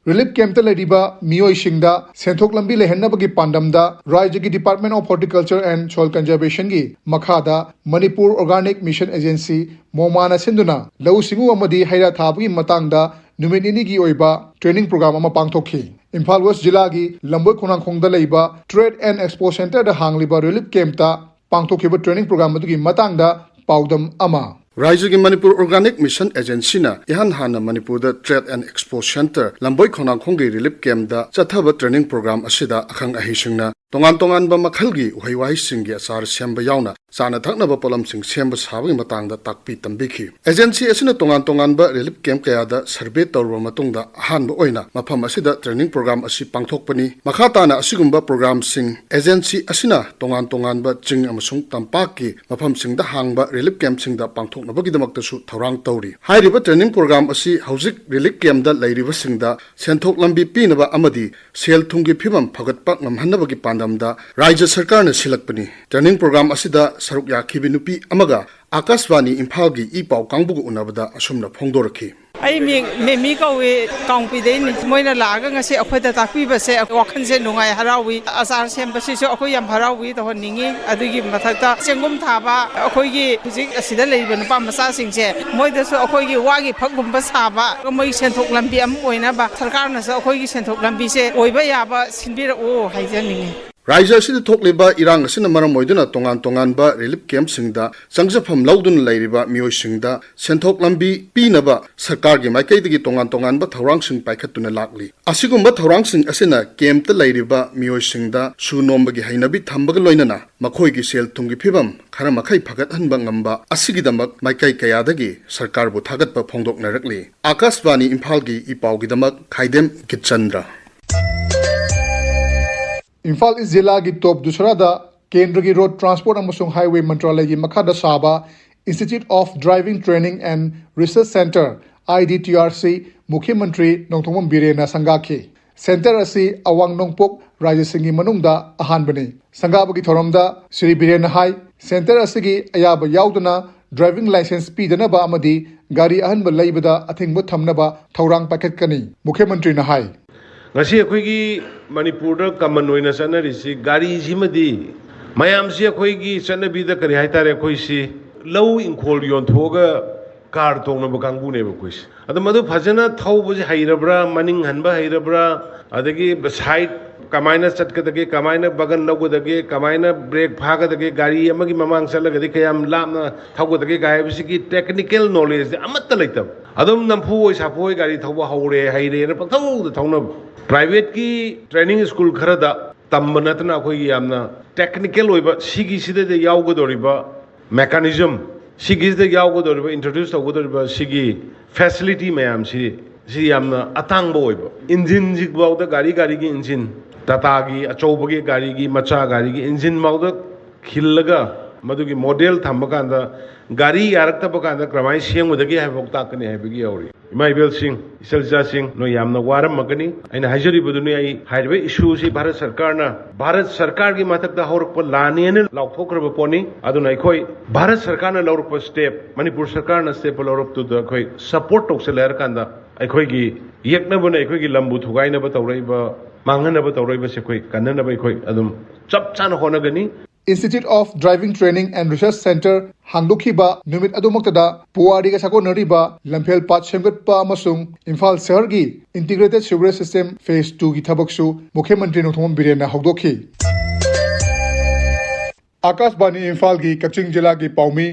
ꯔꯤꯂꯤꯐ ꯀꯦꯝꯞꯇ ꯂꯩꯔꯤꯕ ꯃꯤꯑꯣꯏꯁꯤꯡꯗ ꯁꯦꯟꯊꯣꯛ ꯂꯝꯕꯤ ꯂꯩꯍꯟꯅꯕꯒꯤ ꯄꯥꯟꯗꯝꯗ ꯔꯥꯖ꯭ꯌꯒꯤ Department of Horticulture and Soil Conservationꯒꯤ ꯃꯈꯥꯗ ꯃꯅꯤꯄꯨꯔ Organic Mission Agency, ꯃꯣꯃꯥꯅ ꯁꯤꯟꯗꯨꯅ ꯂꯧꯎ ꯁꯤꯡꯎ ꯑꯃꯗꯤ ꯍꯩ ꯔꯥ ꯊꯥꯕꯒꯤ ꯃꯇꯥꯡꯗ ꯅꯨꯃꯤꯠ ꯅꯤꯅꯤꯒꯤ ꯑꯣꯏꯕ training program ꯑꯃ ꯄꯥꯡꯊꯣꯛꯈꯤ꯫ ꯏꯝꯐꯥꯜ ꯋꯦꯁ ꯖꯤꯂꯥꯒꯤ ꯂꯝꯕꯣꯏ ꯈꯣꯡꯅꯥꯡꯈꯣꯡꯗ ꯂꯩꯕ Trade and Expo Centreꯗ ꯍꯥꯡꯂꯤꯕ ꯔꯤꯂꯤꯐ ꯀꯦꯝꯞꯇ ꯄꯥꯡꯊꯣꯛꯈꯤꯕ training program ꯑꯗꯨꯒꯤ ꯃꯇꯥꯡꯗ ꯄꯥꯎꯗꯝ ꯑꯃ꯫ ꯔꯥꯖ꯭ꯌꯒꯤ ꯃꯅꯤꯄꯨꯔ Organic Mission Agencyꯅ ꯏꯍꯥꯟ ꯍꯥꯟꯅ ꯃꯅꯤꯄꯨꯔꯗ Trade and Expo Centre Lamboi ꯈꯣꯡꯅꯥꯡꯈꯣꯡꯒꯤ ꯔꯤꯂꯤꯐ ꯀꯦꯝꯞꯇ ꯆꯠꯊꯕ training program ꯑꯁꯤꯗ ꯑꯈꯪ ꯑꯍꯩꯁꯤꯡꯅ ꯇꯣꯉꯥꯟ ꯇꯣꯉꯥꯟꯕ ꯃꯈꯜꯒꯤ ꯎꯍꯩ ꯋꯥꯍꯩꯁꯤꯡꯒꯤ ꯑꯆꯥꯔ ꯁꯦꯝꯕ ꯌꯥꯎꯅ ꯆꯥꯅ ꯊꯛꯅꯕ ꯄꯣꯠꯂꯝꯁꯤꯡ ꯁꯦꯝꯕ ꯁꯥꯕꯒꯤ ꯃꯇꯥꯡꯗ ꯇꯥꯛꯄꯤ ꯇꯝꯕꯤꯈꯤ꯫ Agency ꯑꯁꯤꯅ ꯇꯣꯉꯥꯟ ꯇꯣꯉꯥꯟꯕ ꯔꯤꯂꯤꯐ ꯀꯦꯝꯞ ꯀꯌꯥꯗ survey ꯇꯧꯔꯕ ꯃꯇꯨꯡꯗ ꯑꯍꯥꯟꯕ ꯑꯣꯏꯅ ꯃꯐꯝ ꯑꯁꯤꯗ training program ꯑꯁꯤ ꯄꯥꯡꯊꯣꯛꯄꯅꯤ꯫ ꯃꯈꯥ ꯇꯥꯅ ꯑꯁꯤꯒꯨꯝꯕ programꯁꯤꯡ agency ꯑꯁꯤꯅ ꯇꯣꯉꯥꯟ ꯇꯣꯉꯥꯟꯕ ꯆꯤꯡ ꯑꯃꯁꯨꯡ ꯇꯝꯄꯥꯛꯀꯤ ꯃꯐꯝꯁꯤꯡꯗ ꯍꯥꯡꯕ ꯔꯤꯂꯤꯐ ꯀꯦꯝꯞꯁꯤꯡꯗ ꯄꯥꯡꯊꯣꯛꯅꯕꯒꯤꯗꯃꯛꯇꯁꯨ ꯊꯧꯔꯥꯡ ꯇꯧꯔꯤ꯫ ꯍꯥꯏꯔꯤꯕ training program ꯑꯁꯤ ꯍꯧꯖꯤꯛ ꯔꯤꯂꯤꯐ ꯀꯦꯝꯞꯇ ꯂꯩꯔꯤꯕꯁꯤꯡꯗ ꯁꯦꯟꯊꯣꯛ ꯂꯝꯕꯤ ꯄꯤꯅꯕ ꯑꯃꯗꯤ ꯁꯦꯜ ꯊꯨꯝꯒꯤ ꯐꯤꯕꯝ ꯐꯒꯠꯄ ꯉꯝꯍꯟꯅꯕꯒꯤ ꯄꯥꯟꯗꯝꯗ ꯔꯥꯖ꯭ꯌ ꯁꯔꯀꯥꯔꯅ ꯁꯤꯜꯂꯛꯄꯅꯤ꯫ Training program ꯑꯁꯤꯗ ꯁꯔꯨꯛ ꯌꯥꯈꯤꯕ ꯅꯨꯄꯤ ꯑꯃꯒ ꯑꯥꯀꯥꯁꯕꯥꯅꯤ ꯏꯝꯐꯥꯜꯒꯤ ꯏ ꯄꯥꯎ ꯀꯥꯡꯕꯨꯒ ꯎꯅꯕꯗ ꯑꯁꯨꯝꯅ ꯐꯣꯡꯗꯣꯔꯛꯈꯤ꯫ ꯑꯩ ꯃꯤꯡ ꯃꯦꯃꯤ ꯀꯧꯏ, ꯀꯥꯡꯄꯤꯗꯩꯅꯤ꯫ ꯃꯣꯏꯅ ꯂꯥꯛꯑꯒ ꯉꯁꯤ ꯑꯩꯈꯣꯏꯗ ꯇꯥꯛꯄꯤꯕꯁꯦ ꯋꯥꯈꯜꯁꯦ ꯅꯨꯡꯉꯥꯏ, ꯍꯔꯥꯎꯏ꯫ ꯑꯆꯥꯔ ꯁꯦꯝꯕꯁꯤꯁꯨ ꯑꯩꯈꯣꯏ ꯌꯥꯝ ꯍꯔꯥꯎꯏ, ꯇꯧꯍꯟꯅꯤꯡꯉꯤ꯫ ꯑꯗꯨꯒꯤ ꯃꯊꯛꯇ ꯆꯦꯡꯒꯨꯝ ꯊꯥꯕ ꯑꯩꯈꯣꯏꯒꯤ ꯍꯧꯖꯤꯛ ꯑꯁꯤꯗ ꯂꯩꯔꯤꯕ ꯅꯨꯄꯥ ꯃꯆꯥꯁꯤꯡꯁꯦ, ꯃꯣꯏꯗꯁꯨ ꯑꯩꯈꯣꯏꯒꯤ ꯋꯥꯒꯤ ꯐꯛꯒꯨꯝꯕ ꯁꯥꯕ, ꯃꯣꯏ ꯁꯦꯟꯊꯣꯛ ꯂꯝꯕꯤ ꯑꯃ ꯑꯣꯏꯅꯕ ꯁꯔꯀꯥꯔꯅꯁꯨ ꯑꯩꯈꯣꯏꯒꯤ ꯁꯦꯟꯊꯣꯛ ꯂꯝꯕꯤꯁꯦ ꯑꯣꯏꯕ ꯌꯥꯕ ꯁꯤꯟꯕꯤꯔꯛꯎ ꯍꯥꯏꯖꯅꯤꯡꯉꯤ꯫ ꯔꯥꯏꯖ꯭ꯌ ꯑꯁꯤꯗ ꯊꯣꯛꯂꯤꯕ ꯏꯔꯥꯡ ꯑꯁꯤꯅ ꯃꯔꯝ ꯑꯣꯏꯗꯨꯅ ꯇꯣꯉꯥꯟ ꯇꯣꯉꯥꯟꯕ ꯔꯤꯂꯤꯐ ꯀꯦꯝꯞꯁꯤꯡꯗ ꯆꯪꯖꯐꯝ ꯂꯧꯗꯨꯅ ꯂꯩꯔꯤꯕ ꯃꯤꯑꯣꯏꯁꯤꯡꯗ ꯁꯦꯟꯊꯣꯛ ꯂꯝꯕꯤ ꯄꯤꯅꯕ ꯁꯔꯀꯥꯔꯒꯤ ꯃꯥꯏꯀꯩꯗꯒꯤ ꯇꯣꯉꯥꯟ ꯇꯣꯉꯥꯟꯕ ꯊꯧꯔꯥꯡꯁꯤꯡ ꯄꯥꯏꯈꯠꯇꯨꯅ ꯂꯥꯛꯂꯤ꯫ ꯑꯁꯤꯒꯨꯝꯕ ꯊꯧꯔꯥꯡꯁꯤꯡ ꯑꯁꯤꯅ ꯀꯦꯝꯞꯇ ꯂꯩꯔꯤꯕ ꯃꯤꯑꯣꯏꯁꯤꯡꯗ ꯁꯨ ꯅꯣꯝꯕꯒꯤ ꯍꯩꯅꯕꯤ ꯊꯝꯕꯒ ꯂꯣꯏꯅꯅ ꯃꯈꯣꯏꯒꯤ ꯁꯦꯜ ꯊꯨꯝꯒꯤ ꯐꯤꯕꯝ ꯈꯔ ꯃꯈꯩ ꯐꯒꯠꯍꯟꯕ ꯉꯝꯕ ꯑꯁꯤꯒꯤꯗꯃꯛ ꯃꯥꯏꯀꯩ ꯀꯌꯥꯗꯒꯤ ꯁꯔꯀꯥꯔꯕꯨ ꯊꯥꯒꯠꯄ ꯐꯣꯡꯗꯣꯛꯅꯔꯛꯂꯤ꯫ ꯑꯥꯀꯥꯁꯕꯥꯅꯤ ꯏꯝꯐꯥꯜꯒꯤ ꯏ ꯄꯥꯎꯒꯤꯗꯃꯛ ꯈꯥꯏꯗꯦꯝ ꯒꯤꯠꯆꯟꯗ꯭ꯔ꯫ ꯏꯝꯐꯥꯜ ꯏꯁ ꯖꯤꯂꯥꯒꯤ ꯇꯣꯞ ꯗꯨꯁꯔꯥꯗ ꯀꯦꯟꯗ꯭ꯔꯒꯤ ꯔꯣꯗ ꯇ꯭ꯔꯥꯟꯁꯄꯣꯔꯠ ꯑꯃꯁꯨꯡ ꯍꯥꯏꯋꯦ ꯃꯟꯇ꯭ꯔꯥꯂꯌꯒꯤ ꯃꯈꯥꯗ ꯁꯥꯕ Institute of Driving Training and Research Centre, I D T R C, ꯃꯨꯈ꯭ꯌ ꯃꯟꯇ꯭ꯔꯤ ꯅꯣꯡꯊꯣꯝꯕꯝ ꯕꯤꯔꯦꯟꯅ ꯁꯪꯒꯥꯈꯤ꯫ ꯁꯦꯟꯇꯔ ꯑꯁꯤ ꯑꯋꯥꯡ ꯅꯣꯡꯄꯣꯛ ꯔꯥꯖ꯭ꯌꯁꯤꯡꯒꯤ ꯃꯅꯨꯡꯗ ꯑꯍꯥꯟꯕꯅꯤ꯫ ꯁꯪꯒꯥꯕꯒꯤ ꯊꯧꯔꯝꯗ ꯁ꯭ꯔꯤ ꯕꯤꯔꯦꯟꯅ ꯍꯥꯏ, ꯁꯦꯟꯇꯔ ꯑꯁꯤꯒꯤ ꯑꯌꯥꯕ ꯌꯥꯎꯗꯅ ꯗ꯭ꯔꯥꯏꯚꯤꯡ ꯂꯥꯏꯁꯦꯟꯁ ꯄꯤꯗꯅꯕ ꯑꯃꯗꯤ ꯒꯥꯔꯤ ꯑꯍꯟꯕ ꯂꯩꯕꯗ ꯑꯊꯤꯡꯕ ꯊꯝꯅꯕ ꯊꯧꯔꯥꯡ ꯄꯥꯏꯈꯠꯀꯅꯤ꯫ ꯃꯨꯈ꯭ꯌ ꯃꯟꯇ꯭ꯔꯤꯅ ꯍꯥꯏ, ꯉꯁꯤ ꯑꯩꯈꯣꯏꯒꯤ ꯃꯅꯤꯄꯨꯔꯗ ꯀꯃꯟ ꯑꯣꯏꯅ ꯆꯠꯅꯔꯤꯁꯤ ꯒꯥꯔꯤꯁꯤꯃꯗꯤ ꯃꯌꯥꯝꯁꯤ ꯑꯩꯈꯣꯏꯒꯤ ꯆꯠꯅꯕꯤꯗ ꯀꯔꯤ ꯍꯥꯏꯇꯥꯔꯦ, ꯑꯩꯈꯣꯏꯁꯤ ꯂꯧ ꯏꯪꯈꯣꯜ ꯌꯣꯟꯊꯣꯛꯑꯒ ꯀꯥꯔ ꯇꯣꯡꯅꯕ ꯀꯥꯡꯕꯨꯅꯦꯕ ꯑꯩꯈꯣꯏꯁꯤ꯫ ꯑꯗꯣ ꯃꯗꯨ ꯐꯖꯅ ꯊꯧꯕꯁꯦ ꯍꯩꯔꯕ꯭ꯔꯥ, ꯃꯅꯤꯡ ꯍꯟꯕ ꯍꯩꯔꯕ꯭ꯔꯥ, ꯑꯗꯒꯤ ꯁꯥꯏꯠ ꯀꯃꯥꯏꯅ ꯆꯠꯀꯗꯒꯦ, ꯀꯃꯥꯏꯅ ꯕꯒꯟ ꯂꯧꯒꯗꯒꯦ, ꯀꯃꯥꯏꯅ ꯕ꯭ꯔꯦꯛ ꯐꯥꯒꯗꯒꯦ, ꯒꯥꯔꯤ ꯑꯃꯒꯤ ꯃꯃꯥꯡ ꯆꯠꯂꯒꯗꯤ ꯀꯌꯥꯝ ꯂꯥꯞꯅ ꯊꯧꯒꯗꯒꯦ ꯀꯥꯏ ꯍꯥꯏꯕꯁꯤꯒꯤ ꯇꯦꯛꯅꯤꯀꯦꯜ ꯅꯣꯂꯦꯖꯁꯦ ꯑꯃꯠꯇ ꯂꯩꯇꯕ꯫ ꯑꯗꯨꯝ ꯅꯝꯐꯨ ꯑꯣꯏ ꯁꯥꯐꯨ ꯑꯣꯏ ꯒꯥꯔꯤ ꯊꯧꯕ ꯍꯧꯔꯦ, ꯍꯩꯔꯦꯅ ꯄꯪꯊꯧꯗ ꯊꯧꯅꯕ꯫ ꯄ꯭ꯔꯥꯏꯚꯦꯠꯀꯤ ꯇ꯭ꯔꯦꯅꯤꯡ ꯁ꯭ꯀꯨꯜ ꯈꯔꯗ ꯇꯝꯕ ꯅꯠꯇꯅ ꯑꯩꯈꯣꯏꯒꯤ ꯌꯥꯝꯅ ꯇꯦꯛꯅꯤꯀꯦꯜ ꯑꯣꯏꯕ ꯁꯤꯒꯤꯁꯤꯗꯩꯗ ꯌꯥꯎꯒꯗꯧꯔꯤꯕ ꯃꯦꯀꯥꯅꯤꯖꯝ, ꯁꯤꯒꯤꯁꯤꯗ ꯌꯥꯎꯒꯗꯧꯔꯤꯕ, ꯏꯟꯇ꯭ꯔꯣꯗ꯭ꯌꯨꯁ ꯇꯧꯒꯗꯧꯔꯤꯕ ꯁꯤꯒꯤ ꯐꯦꯁꯤꯂꯤꯇꯤ ꯃꯌꯥꯝꯁꯤ, ꯁꯤ ꯌꯥꯝꯅ ꯑꯇꯥꯡꯕ ꯑꯣꯏꯕ꯫ ꯏꯟꯖꯤꯟꯁꯤꯐꯥꯎꯗ, ꯒꯥꯔꯤ ꯒꯥꯔꯤꯒꯤ ꯏꯟꯖꯤꯟ, ꯇꯥꯇꯥꯒꯤ ꯑꯆꯧꯕꯒꯤ ꯒꯥꯔꯤꯒꯤ, ꯃꯆꯥ ꯒꯥꯔꯤꯒꯤ ꯏꯟꯖꯤꯟꯐꯥꯎꯗ ꯈꯤꯜꯂꯒ ꯃꯗꯨꯒꯤ ꯃꯣꯗꯦꯜ ꯊꯝꯕ ꯀꯥꯟꯗ ꯒꯥꯔꯤ ꯌꯥꯔꯛꯇꯕ ꯀꯥꯟꯗ ꯀꯔꯝꯍꯥꯏꯅ ꯁꯦꯝꯒꯗꯒꯦ ꯍꯥꯏꯕꯐꯥꯎ ꯇꯥꯛꯀꯅꯤ ꯍꯥꯏꯕꯒꯤ ꯌꯥꯎꯔꯤ꯫ ꯏꯃꯥ ꯏꯕꯦꯜꯁꯤꯡ, ꯏꯆꯜ ꯏꯆꯥꯁꯤꯡ, ꯅꯣꯏ ꯌꯥꯝꯅ ꯋꯥꯔꯝꯃꯒꯅꯤ꯫ ꯑꯩꯅ ꯍꯥꯏꯖꯔꯤꯕꯗꯨꯅꯤ, ꯑꯩ ꯍꯥꯏꯔꯤꯕ ꯏꯁꯨꯁꯤ ꯚꯥꯔꯠ ꯁꯔꯀꯥꯔꯅ, ꯚꯥꯔꯠ ꯁꯔꯀꯥꯔꯒꯤ ꯃꯊꯛꯇ ꯍꯧꯔꯛꯄ ꯂꯥꯟꯅꯦꯅ ꯂꯥꯎꯊꯣꯛꯈ꯭ꯔꯕ ꯄꯣꯠꯅꯤ꯫ ꯑꯗꯨꯅ ꯑꯩꯈꯣꯏ ꯚꯥꯔꯠ ꯁꯔꯀꯥꯔꯅ ꯂꯧꯔꯛꯄ ꯁ꯭ꯇꯦꯞ, ꯃꯅꯤꯄꯨꯔ ꯁꯔꯀꯥꯔꯅ ꯁ꯭ꯇꯦꯞ ꯂꯧꯔꯛꯄꯗꯨꯗ ꯑꯩꯈꯣꯏ ꯁꯄꯣꯔꯠ ꯇꯧꯁꯜꯂꯦ ꯍꯥꯏꯔꯀꯥꯟꯗ, ꯑꯩꯈꯣꯏꯒꯤ ꯌꯦꯛꯅꯕꯅ ꯑꯩꯈꯣꯏꯒꯤ ꯂꯝꯕꯨ ꯊꯨꯒꯥꯏꯅꯕ ꯇꯧꯔꯛꯏꯕ, ꯃꯥꯡꯍꯟꯅꯕ ꯇꯧꯔꯛꯏꯕꯁꯦ ꯑꯩꯈꯣꯏ ꯀꯟꯅꯅꯕ ꯑꯩꯈꯣꯏ ꯑꯗꯨꯝ ꯆꯞ ꯆꯥꯅ ꯍꯣꯠꯅꯒꯅꯤ꯫ Institute of Driving Training and Research Centre ꯍꯥꯡꯗꯣꯛꯈꯤꯕ ꯅꯨꯃꯤꯠ ꯑꯗꯨꯃꯛꯇꯗ ꯄꯨꯋꯥꯔꯤꯒ ꯁꯥꯒꯣꯟꯅꯔꯤꯕ ꯂꯝꯐꯦꯜ ꯄꯥꯠ ꯁꯦꯝꯒꯠꯄ ꯑꯃꯁꯨꯡ ꯏꯝꯐꯥꯜ ꯁꯍꯔꯒꯤ Integrated Sewerage System Phase Twoꯒꯤ ꯊꯕꯛꯁꯨ ꯃꯨꯈ꯭ꯌ ꯃꯟꯇ꯭ꯔꯤ ꯅꯣꯡꯊꯣꯝꯕꯝ ꯕꯤꯔꯦꯟꯅ ꯍꯧꯗꯣꯛꯈꯤ꯫ ꯑꯥꯀꯥꯁꯕꯥꯅꯤ ꯏꯝꯐꯥꯜꯒꯤ ꯀꯛꯆꯤꯡ ꯖꯤꯂꯥꯒꯤ ꯄꯥꯎꯃꯤ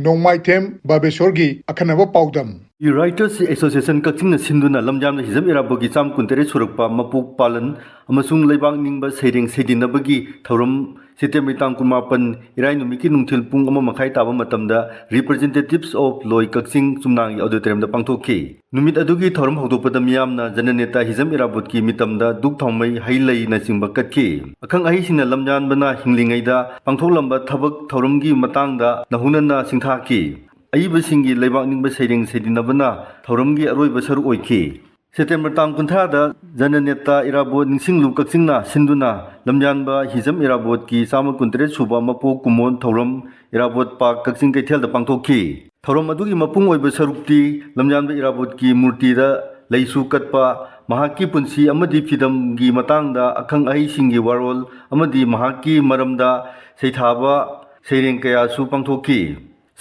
ꯅꯣꯡꯃꯥꯏꯊꯦꯝ ꯕꯥꯕꯦꯁꯣꯔꯒꯤ ꯑꯈꯟꯅꯕ ꯄꯥꯎꯗꯝ꯫ Writers Association ꯀꯛꯆꯤꯡꯅ ꯁꯤꯟꯗꯨꯅ ꯂꯝꯌꯥꯟꯕ ꯍꯤꯖꯝ ꯏꯔꯥꯕꯣꯠꯀꯤ ꯆꯥꯝ ꯀꯨꯟꯇꯔꯦꯠ ꯁꯨꯔꯛꯄ ꯃꯄꯣꯛ ꯄꯥꯂꯟ ꯑꯃꯁꯨꯡ ꯂꯩꯕꯥꯛ ꯅꯤꯡꯕ ꯁꯩꯔꯦꯡ ꯁꯩꯗꯤꯟꯅꯕꯒꯤ ꯊꯧꯔꯝ ꯁꯦꯞꯇꯦꯝꯕꯔ ꯇꯥꯡ ꯀꯨꯟꯃꯥꯄꯟ, ꯏꯔꯥꯏ ꯅꯨꯃꯤꯠꯀꯤ ꯅꯨꯡꯊꯤꯜ ꯄꯨꯡ ꯑꯃ ꯃꯈꯥꯏ ꯇꯥꯕ ꯃꯇꯝꯗ Representatives of ꯂꯣꯏ ꯀꯛꯆꯤꯡ ꯆꯨꯝꯅꯥꯡꯒꯤ auditoriumꯗ ꯄꯥꯡꯊꯣꯛꯈꯤ꯫ ꯅꯨꯃꯤꯠ ꯑꯗꯨꯒꯤ ꯊꯧꯔꯝ ꯍꯧꯗꯣꯛꯄꯗ ꯃꯤꯌꯥꯝꯅ ꯖꯅꯅꯦꯇꯥ ꯍꯤꯖꯝ ꯏꯔꯥꯕꯣꯠꯀꯤ ꯃꯤꯇꯝꯗ ꯙꯨꯛ ꯊꯥꯎꯃꯩ ꯍꯩ ꯂꯩꯅꯆꯤꯡꯕ ꯀꯠꯈꯤ꯫ ꯑꯈꯪ ꯑꯍꯩꯁꯤꯡꯅ ꯂꯝꯌꯥꯟꯕꯅ ꯍꯤꯡꯂꯤꯉꯩꯗ ꯄꯥꯡꯊꯣꯛꯂꯝꯕ ꯊꯕꯛ ꯊꯧꯔꯝꯒꯤ ꯃꯇꯥꯡꯗ ꯅꯧꯍꯧꯅꯅ ꯁꯤꯡꯊꯥꯈꯤ꯫ ꯑꯏꯕꯁꯤꯡꯒꯤ ꯂꯩꯕꯥꯛ ꯅꯤꯡꯕ ꯁꯩꯔꯦꯡ ꯁꯩꯗꯤꯟꯅꯕꯅ ꯊꯧꯔꯝꯒꯤ ꯑꯔꯣꯏꯕ ꯁꯔꯨꯛ ꯑꯣꯏꯈꯤ꯫ ꯁꯦꯞꯇꯦꯝꯕꯔ ꯇꯥꯡ ꯀꯨꯟꯊ꯭ꯔꯥꯗ ꯖꯅꯅꯦꯇꯥ ꯏꯔꯥꯕꯣꯠ ꯅꯤꯡꯁꯤꯡꯂꯨ ꯀꯛꯆꯤꯡꯅ ꯁꯤꯟꯗꯨꯅ ꯂꯝꯌꯥꯟꯕ ꯍꯤꯖꯝ ꯏꯔꯥꯕꯣꯠꯀꯤ ꯆꯥꯝꯃ ꯀꯨꯟꯇꯔꯦꯠ ꯁꯨꯕ ꯃꯄꯣꯛ ꯀꯨꯝꯑꯣꯟ ꯊꯧꯔꯝ ꯏꯔꯥꯕꯣꯠ ꯄꯥꯔꯛ ꯀꯛꯆꯤꯡ ꯀꯩꯊꯦꯜꯗ ꯄꯥꯡꯊꯣꯛꯈꯤ꯫ ꯊꯧꯔꯝ ꯑꯗꯨꯒꯤ ꯃꯄꯨꯡ ꯑꯣꯏꯕ ꯁꯔꯨꯛꯇꯤ ꯂꯝꯌꯥꯟꯕ ꯏꯔꯥꯕꯣꯠꯀꯤ ꯃꯨꯔꯇꯤꯗ ꯂꯩꯁꯨ ꯀꯠꯄ, ꯃꯍꯥꯛꯀꯤ ꯄꯨꯟꯁꯤ ꯑꯃꯗꯤ ꯐꯤꯗꯝꯒꯤ ꯃꯇꯥꯡꯗ ꯑꯈꯪ ꯑꯍꯩꯁꯤꯡꯒꯤ ꯋꯥꯔꯣꯜ ꯑꯃꯗꯤ ꯃꯍꯥꯛꯀꯤ ꯃꯔꯝꯗ ꯁꯩꯊꯥꯕ ꯁꯩꯔꯦꯡ ꯀꯌꯥꯁꯨ ꯄꯥꯡꯊꯣꯛꯈꯤ꯫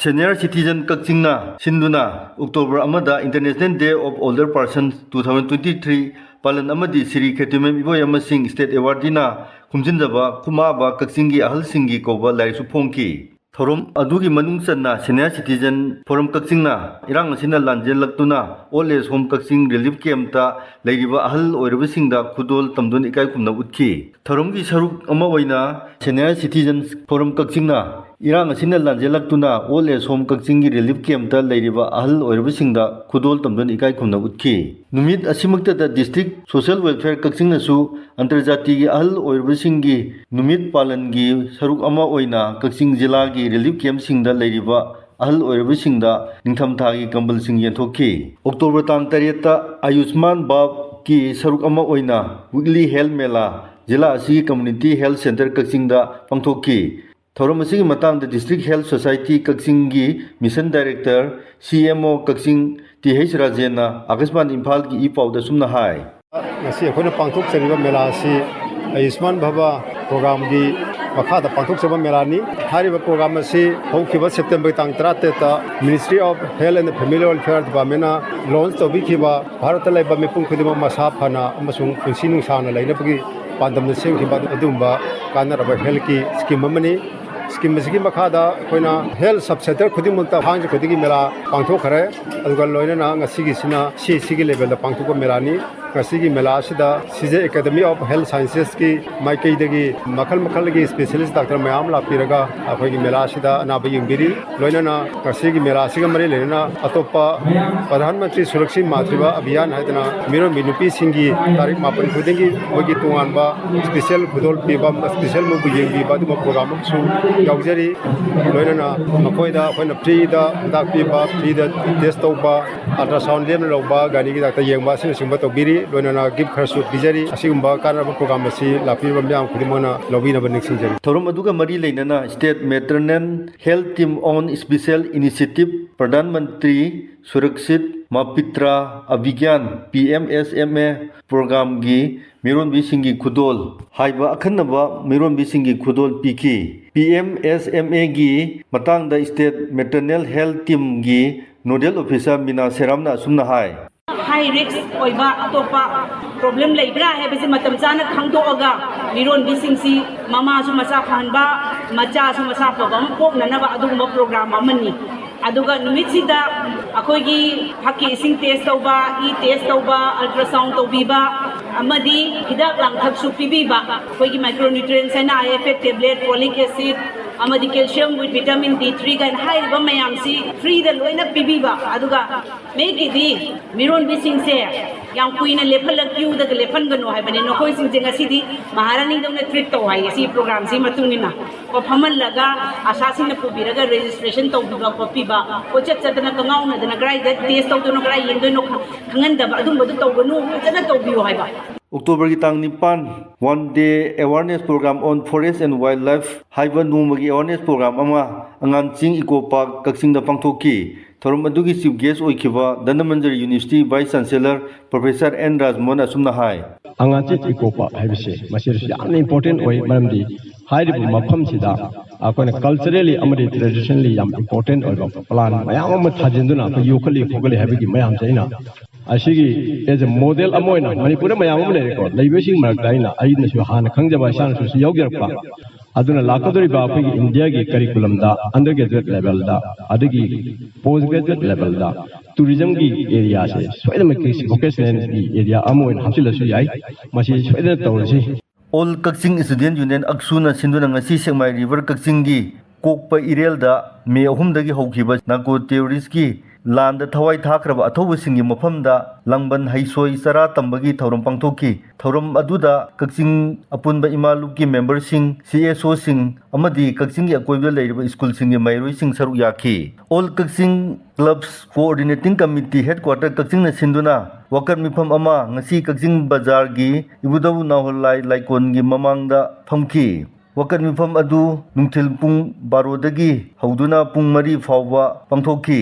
Senior Citizen ꯀꯛꯆꯤꯡꯅ ꯁꯤꯟꯗꯨꯅ October ꯑꯃꯗ International Day of Older Persons two thousand twenty three ꯄꯥꯂꯟ ꯑꯃꯗꯤ ꯁ꯭ꯔꯤ ꯈꯦꯇ꯭ꯔꯤꯃꯌꯨꯝ ꯏꯕꯣꯌꯥꯝ ꯃꯁꯤꯡ State Awardꯅ ꯈꯣꯝꯖꯤꯟꯖꯕ ꯈꯨꯃꯥꯕ ꯀꯛꯆꯤꯡꯒꯤ ꯑꯍꯜꯁꯤꯡꯒꯤ ꯀꯧꯕ ꯂꯥꯏꯔꯤꯛꯁꯨ ꯐꯣꯡꯈꯤ꯫ ꯊꯧꯔꯝ ꯑꯗꯨꯒꯤ ꯃꯅꯨꯡ ꯆꯟꯅ Senior Citizen Forum ꯀꯛꯆꯤꯡꯅ ꯏꯔꯥꯡ ꯑꯁꯤꯅ ꯂꯥꯟꯖꯦꯜꯂꯛꯇꯨꯅ Old Age Home ꯀꯛꯆꯤꯡ Relief Campꯇ ꯂꯩꯔꯤꯕ ꯑꯍꯜ ꯑꯣꯏꯔꯕꯁꯤꯡꯗ ꯈꯨꯗꯣꯜ ꯇꯝꯗꯨꯅ ꯏꯀꯥꯏ ꯈꯨꯝꯅꯕ ꯎꯠꯈꯤ꯫ ꯊꯧꯔꯝꯒꯤ ꯁꯔꯨꯛ ꯑꯃ ꯑꯣꯏꯅ Senior Citizen Forum ꯀꯛꯆꯤꯡꯅ ꯏꯔꯥꯡ ꯑꯁꯤꯅ ꯂꯥꯟꯖꯦꯜꯂꯛꯇꯨꯅ Old Age Home ꯀꯛꯆꯤꯡꯒꯤ Relief Campꯇ ꯂꯩꯔꯤꯕ ꯑꯍꯜ ꯑꯣꯏꯔꯕꯁꯤꯡꯗ ꯈꯨꯗꯣꯜ ꯇꯝꯗꯨꯅ ꯏꯀꯥꯏ ꯈꯨꯝꯅꯕ ꯎꯠꯈꯤ꯫ ꯅꯨꯃꯤꯠ ꯑꯁꯤꯃꯛꯇꯗ District Social Welfare ꯀꯛꯆꯤꯡꯅꯁꯨ ꯑꯟꯇꯔꯖꯥꯇꯤꯒꯤ ꯑꯍꯜ ꯑꯣꯏꯔꯕꯁꯤꯡꯒꯤ ꯅꯨꯃꯤꯠ ꯄꯥꯂꯟꯒꯤ ꯁꯔꯨꯛ ꯑꯃ ꯑꯣꯏꯅ ꯀꯛꯆꯤꯡ ꯖꯤꯂꯥꯒꯤ relief campꯁꯤꯡꯗ ꯂꯩꯔꯤꯕ ꯑꯍꯜ ꯑꯣꯏꯔꯕꯁꯤꯡꯗ ꯅꯤꯡꯊꯝꯊꯥꯒꯤ ꯀꯝꯕꯜꯁꯤꯡ ꯌꯦꯟꯊꯣꯛꯈꯤ꯫ ꯑꯣꯛꯇꯣꯕꯔ ꯇꯥꯡ ꯇꯔꯦꯠꯇ ꯑꯌꯨꯁꯃꯥꯟ ꯚꯥꯕꯀꯤ ꯁꯔꯨꯛ ꯑꯃ ꯑꯣꯏꯅ weekly health ꯃꯦꯂꯥ ꯖꯤꯂꯥ ꯑꯁꯤꯒꯤ community health centre ꯀꯛꯆꯤꯡꯗ ꯄꯥꯡꯊꯣꯛꯈꯤ꯫ ꯊꯧꯔꯝ ꯑꯁꯤꯒꯤ ꯃꯇꯥꯡꯗ District Health Society ꯀꯛꯆꯤꯡꯒꯤ Mission Director, C M O ꯀꯛꯆꯤꯡ, ꯇꯤ ꯍꯩꯆ ꯔꯥꯖꯦꯟꯅ ꯑꯥꯀꯥꯁꯕꯥꯅꯤ ꯏꯝꯐꯥꯜꯒꯤ ꯏ ꯄꯥꯎꯗ ꯑꯁꯨꯝꯅ ꯍꯥꯏ꯫ ꯉꯁꯤ ꯑꯩꯈꯣꯏꯅ ꯄꯥꯡꯊꯣꯛꯆꯔꯤꯕ ꯃꯦꯂꯥ ꯑꯁꯤ ꯑꯌꯨꯁꯃꯥꯟ ꯚꯥꯕ programꯒꯤ ꯃꯈꯥꯗ ꯄꯥꯡꯊꯣꯛꯆꯕ ꯃꯦꯂꯥꯅꯤ꯫ ꯍꯥꯏꯔꯤꯕ program ꯑꯁꯤ ꯍꯧꯈꯤꯕ ꯁꯦꯞꯇꯦꯝꯕꯔ ꯇꯥꯡ ꯇꯔꯥꯇꯔꯦꯠꯇ Ministry of Health and Family Welfare Departmentꯅ launch ꯇꯧꯕꯤꯈꯤꯕ ꯚꯥꯔꯠꯇ ꯂꯩꯕ ꯃꯤꯄꯨꯝ ꯈꯨꯗꯤꯡꯃꯛ ꯃꯁꯥ ꯐꯅ ꯑꯃꯁꯨꯡ ꯄꯨꯟꯁꯤ ꯅꯨꯡꯁꯥꯡꯅ ꯂꯩꯅꯕꯒꯤ ꯄꯥꯟꯗꯝꯗ ꯁꯦꯝꯈꯤꯕ ꯑꯗꯨꯒꯨꯝꯕ ꯀꯥꯟꯅꯔꯕ healthꯀꯤ scheme ꯑꯃꯅꯤ꯫ Scheme ꯑꯁꯤꯒꯤ ꯃꯈꯥꯗ ꯑꯩꯈꯣꯏꯅ health sub centre ꯈꯨꯗꯤꯡꯃꯛꯇ ꯊꯥꯡꯖ ꯈꯨꯗꯤꯡꯒꯤ ꯃꯦꯂꯥ ꯄꯥꯡꯊꯣꯛꯈ꯭ꯔꯦ꯫ ꯑꯗꯨꯒ ꯂꯣꯏꯅꯅ ꯉꯁꯤꯒꯤꯁꯤꯅ C H Cꯒꯤ levelꯗ ꯄꯥꯡꯊꯣꯛꯄ ꯃꯦꯂꯥꯅꯤ꯫ ꯉꯁꯤꯒꯤ ꯃꯦꯂꯥ ꯑꯁꯤꯗ C J Academy of Health Sciences ꯀꯤ ꯃꯥꯏꯀꯩꯗꯒꯤ ꯃꯈꯜ ꯃꯈꯜꯒꯤ specialist doctor ꯃꯌꯥꯝ ꯂꯥꯛꯄꯤꯔꯒ ꯑꯩꯈꯣꯏꯒꯤ ꯃꯦꯂꯥ ꯑꯁꯤꯗ ꯑꯅꯥꯕ ꯌꯦꯡꯕꯤꯔꯤ꯫ ꯂꯣꯏꯅꯅ ꯉꯁꯤꯒꯤ ꯃꯦꯂꯥ ꯑꯁꯤꯒ ꯃꯔꯤ ꯂꯩꯅꯅ ꯑꯇꯣꯞꯄ ꯄ꯭ꯔꯙꯥꯟ ꯃꯟꯇ꯭ꯔꯤ ꯁꯨꯔꯛꯁꯤꯠ ꯃꯥꯇ꯭ꯔꯤꯚꯥ ꯑꯚꯤꯌꯥꯟ ꯍꯥꯏꯗꯅ ꯃꯤꯔꯣꯟꯕꯤ ꯅꯨꯄꯤꯁꯤꯡꯒꯤ ꯇꯥꯔꯤꯛ ꯃꯥꯄꯟ ꯈꯨꯗꯤꯡꯒꯤ ꯃꯣꯏꯒꯤ ꯇꯣꯉꯥꯟꯕ special ꯈꯨꯗꯣꯜ ꯄꯤꯕ, special ꯃꯣꯏꯕꯨ ꯌꯦꯡꯕꯤꯕ ꯑꯗꯨꯒꯨꯝꯕ program ꯑꯃꯁꯨ ꯌꯥꯎꯖꯔꯤ꯫ ꯂꯣꯏꯅꯅ ꯃꯈꯣꯏꯗ ꯑꯩꯈꯣꯏꯅ freeꯗ ꯍꯤꯗꯥꯛ ꯄꯤꯕ, freeꯗ test ꯇꯧꯕ, ultrasound ꯂꯦꯝꯅ ꯂꯧꯕ, ꯒꯥꯏꯅꯤꯒꯤ ꯗꯥꯛꯇꯔ ꯌꯦꯡꯕ ꯑꯁꯤꯅꯆꯤꯡꯕ ꯇꯧꯕꯤꯔꯤ꯫ ꯂꯣꯏꯅꯅ gift ꯈꯔꯁꯨ ꯄꯤꯖꯔꯤ꯫ ꯑꯁꯤꯒꯨꯝꯕ ꯀꯥꯟꯅꯕ program ꯑꯁꯤ ꯂꯥꯛꯄꯤꯔꯤꯕ ꯃꯤꯌꯥꯝ ꯈꯨꯗꯤꯡꯃꯛꯅ ꯂꯧꯕꯤꯅꯕ ꯅꯤꯡꯁꯤꯡꯖꯔꯤ꯫ ꯊꯧꯔꯝ ꯑꯗꯨꯒ ꯃꯔꯤ ꯂꯩꯅꯅ State Maternal Health Team on Special Initiative, Pradhan Mantri ꯁꯨꯔꯛꯁꯤꯠ ꯃꯥꯄꯤꯇ꯭ꯔꯥ ꯑꯚꯤꯒ꯭ꯌꯥꯟ, P M S M A programꯒꯤ ꯃꯤꯔꯣꯟꯕꯤꯁꯤꯡꯒꯤ ꯈꯨꯗꯣꯜ ꯍꯥꯏꯕ ꯑꯈꯟꯅꯕ ꯃꯤꯔꯣꯟꯕꯤꯁꯤꯡꯒꯤ ꯈꯨꯗꯣꯜ ꯄꯤꯈꯤ꯫ P M S M Aꯒꯤ ꯃꯇꯥꯡꯗ State Maternal Health Teamꯒꯤ Nodal Officer ꯃꯤꯅꯥ ꯁꯦꯔꯥꯝꯅ ꯑꯁꯨꯝꯅ ꯍꯥꯏ꯫ High risk ꯑꯣꯏꯕ ꯑꯇꯣꯞꯄ problem ꯂꯩꯕ꯭ꯔꯥ ꯍꯥꯏꯕꯁꯤ ꯃꯇꯝ ꯆꯥꯅ ꯈꯪꯗꯣꯛꯑꯒ ꯃꯤꯔꯣꯟꯕꯤꯁꯤꯡꯁꯤ ꯃꯃꯥꯁꯨ ꯃꯆꯥ ꯐꯍꯟꯕ, ꯃꯆꯥꯁꯨ ꯃꯆꯥ ꯐꯕ ꯑꯃ ꯄꯣꯛꯅꯅꯕ ꯑꯗꯨꯒꯨꯝꯕ program ꯑꯃꯅꯤ꯫ ꯑꯗꯨꯒ ꯅꯨꯃꯤꯠꯁꯤꯗ ꯑꯩꯈꯣꯏꯒꯤ ꯍꯛꯀꯤ ꯏꯁꯤꯡ test ꯇꯧꯕ, ꯏ test ꯇꯧꯕ, ultrasound ꯇꯧꯕꯤꯕ ꯑꯃꯗꯤ ꯍꯤꯗꯥꯛ ꯂꯥꯡꯊꯛꯁꯨ ꯄꯤꯕꯤꯕ, ꯑꯩꯈꯣꯏꯒꯤ micronutrients ꯍꯥꯏꯅ I F F tablet, folic acid, ꯑꯃꯗꯤ calcium with vitamin D three ꯀꯥꯏꯅ ꯍꯥꯏꯔꯤꯕ ꯃꯌꯥꯝꯁꯤ ꯐ꯭ꯔꯤꯗ ꯂꯣꯏꯅ ꯄꯤꯕꯤꯕ꯫ ꯑꯗꯨꯒ ꯃꯦꯛꯀꯤꯗꯤ ꯃꯤꯔꯣꯟꯕꯤꯁꯤꯡꯁꯦ ꯌꯥꯝ ꯀꯨꯏꯅ ꯂꯦꯞꯍꯜꯂ ꯀ꯭ꯌꯨꯗꯒ ꯂꯦꯞꯍꯟꯒꯅꯨ ꯍꯥꯏꯕꯅꯤ꯫ ꯅꯈꯣꯏꯁꯤꯡꯁꯦ ꯉꯁꯤꯗꯤ ꯃꯍꯥꯔꯥꯅꯤꯗꯧꯅ ꯇ꯭ꯔꯤꯠ ꯇꯧ ꯍꯥꯏꯌꯦ ꯁꯤ ꯄ꯭ꯔꯣꯒ꯭ꯔꯥꯝꯁꯤꯒꯤ ꯃꯇꯨꯡ ꯏꯟꯅ꯫ ꯀꯣ ꯐꯝꯍꯜꯂꯒ ꯑꯥꯁꯥꯁꯤꯡꯅ ꯄꯨꯕꯤꯔꯒ ꯔꯦꯖꯤꯁꯇ꯭ꯔꯦꯁꯟ ꯇꯧꯕꯤꯕ ꯈꯣꯠꯄꯤꯕ, ꯀꯣꯏꯆꯠ ꯆꯠꯇꯅ ꯀꯉꯥꯎꯅꯗꯅ ꯀꯗꯥꯏꯗ ꯇꯦꯁ ꯇꯧꯗꯣꯏꯅꯣ, ꯀꯗꯥꯏ ꯌꯦꯡꯗꯣꯏꯅꯣ ꯈꯪꯍꯟꯗꯕ, ꯑꯗꯨꯝꯕꯗꯨ ꯇꯧꯒꯅꯨ, ꯐꯖꯅ ꯇꯧꯕꯤꯌꯨ ꯍꯥꯏꯕ꯫ ꯑꯣꯛꯇꯣꯕꯔꯒꯤ ꯇꯥꯡ ꯅꯤꯄꯥꯟ, One Day Awareness Program on Forest and Wildlife ꯍꯥꯏꯕ ꯅꯣꯡꯃꯒꯤ ꯑꯦꯋꯥꯔꯅꯦꯁ ꯄ꯭ꯔꯣꯒ꯭ꯔꯥꯝ ꯑꯃ ꯑꯉꯥꯟꯆꯤꯡ ꯏꯀꯣ ꯄꯥꯔꯛ ꯀꯛꯆꯤꯡꯗ ꯄꯥꯡꯊꯣꯛꯈꯤ꯫ ꯊꯧꯔꯝ ꯑꯗꯨꯒꯤ ꯆꯤꯐ ꯒꯦꯁ ꯑꯣꯏꯈꯤꯕ Dhanamanjuri university vice chancellor professor N Rajmohan ꯑꯁꯨꯝꯅ ꯍꯥꯏ꯫ ꯑꯉꯥꯡꯆꯤꯡ ꯏꯀꯣ ꯄꯥꯔꯛ ꯍꯥꯏꯕꯁꯦ ꯃꯁꯤꯗꯁꯨ ꯌꯥꯝꯅ ꯏꯝꯄꯣꯔꯇꯦꯟ ꯑꯣꯏ, ꯃꯔꯝꯗꯤ ꯍꯥꯏꯔꯤꯕ ꯃꯐꯝꯁꯤꯗ ꯑꯩꯈꯣꯏꯅ ꯀꯜꯆꯔꯦꯜꯂꯤ ꯑꯃꯗꯤ ꯇ꯭ꯔꯦꯗꯤꯁꯅꯦꯜꯂꯤ ꯌꯥꯝ ꯏꯝꯄꯣꯔꯇꯦꯟ ꯑꯣꯏꯕ ꯄ꯭ꯂꯥꯟ ꯃꯌꯥꯝ ꯑꯃ ꯊꯥꯖꯤꯟꯗꯨꯅ ꯑꯩꯈꯣꯏ ꯌꯣꯛꯈꯠꯂꯤ ꯈꯣꯠꯀꯠꯂꯤ ꯍꯥꯏꯕꯒꯤ ꯃꯌꯥꯝꯁꯦ ꯑꯩꯅ ꯑꯁꯤꯒꯤ ꯑꯦꯖ ꯑꯦ ꯃꯣꯗꯦꯜ ꯑꯃ ꯑꯣꯏꯅ ꯃꯅꯤꯄꯨꯔꯗ ꯃꯌꯥꯝ ꯑꯃ ꯂꯩꯔꯦꯀꯣ, ꯂꯩꯕꯁꯤꯡ ꯃꯔꯛꯇ ꯑꯩꯅ, ꯑꯩꯅꯁꯨ ꯍꯥꯟꯅ ꯈꯪꯖꯕ ꯏꯁꯥꯅꯁꯨ ꯁꯤ ꯌꯥꯎꯖꯔꯛꯄ꯫ ꯑꯗꯨꯅ ꯂꯥꯛꯀꯗꯧꯔꯤꯕ ꯑꯩꯈꯣꯏꯒꯤ ꯏꯟꯗꯤꯌꯥꯒꯤ ꯀꯔꯤꯀꯨꯂꯝꯗ ꯑꯟꯗꯔ ꯒ꯭ꯔꯦꯖꯨꯑꯦꯠ ꯂꯦꯚꯦꯜꯗ ꯑꯗꯒꯤ ꯄꯣꯁ ꯒ꯭ꯔꯦꯖꯨꯑꯦꯠ ꯂꯦꯚꯦꯜꯗ ꯇꯨꯔꯤꯖꯝꯒꯤ ꯑꯦꯔꯤꯌꯥꯁꯦ ꯁꯣꯏꯗꯅꯃꯛꯀꯤ ꯚꯣꯀꯦꯁꯅꯦꯜꯒꯤ ꯑꯦꯔꯤꯌꯥ ꯑꯃ ꯑꯣꯏꯅ ꯍꯥꯞꯆꯤꯜꯂꯁꯨ ꯌꯥꯏ꯫ ꯃꯁꯤ ꯁꯣꯏꯗꯅ ꯇꯧꯔꯁꯤ꯫ ꯑꯣꯜ ꯀꯛꯆꯤꯡ ꯏꯁꯇꯨꯗꯦꯟ ꯌꯨꯅꯤꯌꯟ, ꯑꯛꯁꯨꯅ ꯁꯤꯟꯗꯨꯅ ꯉꯁꯤ ꯁꯦꯛꯃꯥꯏ ꯔꯤꯚꯔ ꯀꯛꯆꯤꯡꯒꯤ ꯀꯣꯛꯄ ꯏꯔꯦꯜꯗ ꯃꯦ ꯑꯍꯨꯝꯗꯒꯤ ꯍꯧꯈꯤꯕ ꯅꯥꯔꯀꯣ ꯇꯦꯔꯣꯔꯤꯁꯀꯤ ꯂꯥꯟꯗ ꯊꯋꯥꯏ ꯊꯥꯈ꯭ꯔꯕ ꯑꯊꯧꯕꯁꯤꯡꯒꯤ ꯃꯐꯝꯗ ꯂꯥꯡꯕꯟ ꯍꯩꯁꯣꯏ ꯆꯔꯥ ꯇꯝꯕꯒꯤ ꯊꯧꯔꯝ ꯄꯥꯡꯊꯣꯛꯈꯤ꯫ ꯊꯧꯔꯝ ꯑꯗꯨꯗ ꯀꯛꯆꯤꯡ ꯑꯄꯨꯟꯕ ꯏꯃꯥ ꯂꯨꯞꯀꯤ ꯃꯦꯝꯕꯔꯁꯤꯡ, ꯁꯤ ꯑꯦꯁ ꯑꯣꯁꯤꯡ ꯑꯃꯗꯤ ꯀꯛꯆꯤꯡꯒꯤ ꯑꯀꯣꯏꯕꯗ ꯂꯩꯔꯤꯕ ꯁ꯭ꯀꯨꯜꯁꯤꯡꯒꯤ ꯃꯍꯩꯔꯣꯏꯁꯤꯡ ꯁꯔꯨꯛ ꯌꯥꯈꯤ꯫ ꯑꯣꯜ ꯀꯛꯆꯤꯡ ꯀ꯭ꯂꯕꯁ ꯀꯣꯑꯣꯔꯗꯤꯅꯦꯇꯤꯡ ꯀꯃꯤꯇꯤ ꯍꯦꯗꯀ꯭ꯋꯥꯇꯔ ꯀꯛꯆꯤꯡꯅ ꯁꯤꯟꯗꯨꯅ ꯋꯥꯀꯠ ꯃꯤꯐꯝ ꯑꯃ ꯉꯁꯤ ꯀꯛꯆꯤꯡ ꯕꯖꯥꯔꯒꯤ ꯏꯕꯨꯙꯧ ꯅꯥꯍꯨꯔ ꯂꯥꯏ ꯂꯥꯏꯀꯣꯟꯒꯤ ꯃꯃꯥꯡꯗ ꯐꯝꯈꯤ꯫ ꯋꯥꯀꯠ ꯃꯤꯐꯝ ꯑꯗꯨ ꯅꯨꯡꯊꯤꯜ ꯄꯨꯡ ꯕꯥꯔꯣꯗꯒꯤ ꯍꯧꯗꯨꯅ ꯄꯨꯡ ꯃꯔꯤ ꯐꯥꯎꯕ ꯄꯥꯡꯊꯣꯛꯈꯤ꯫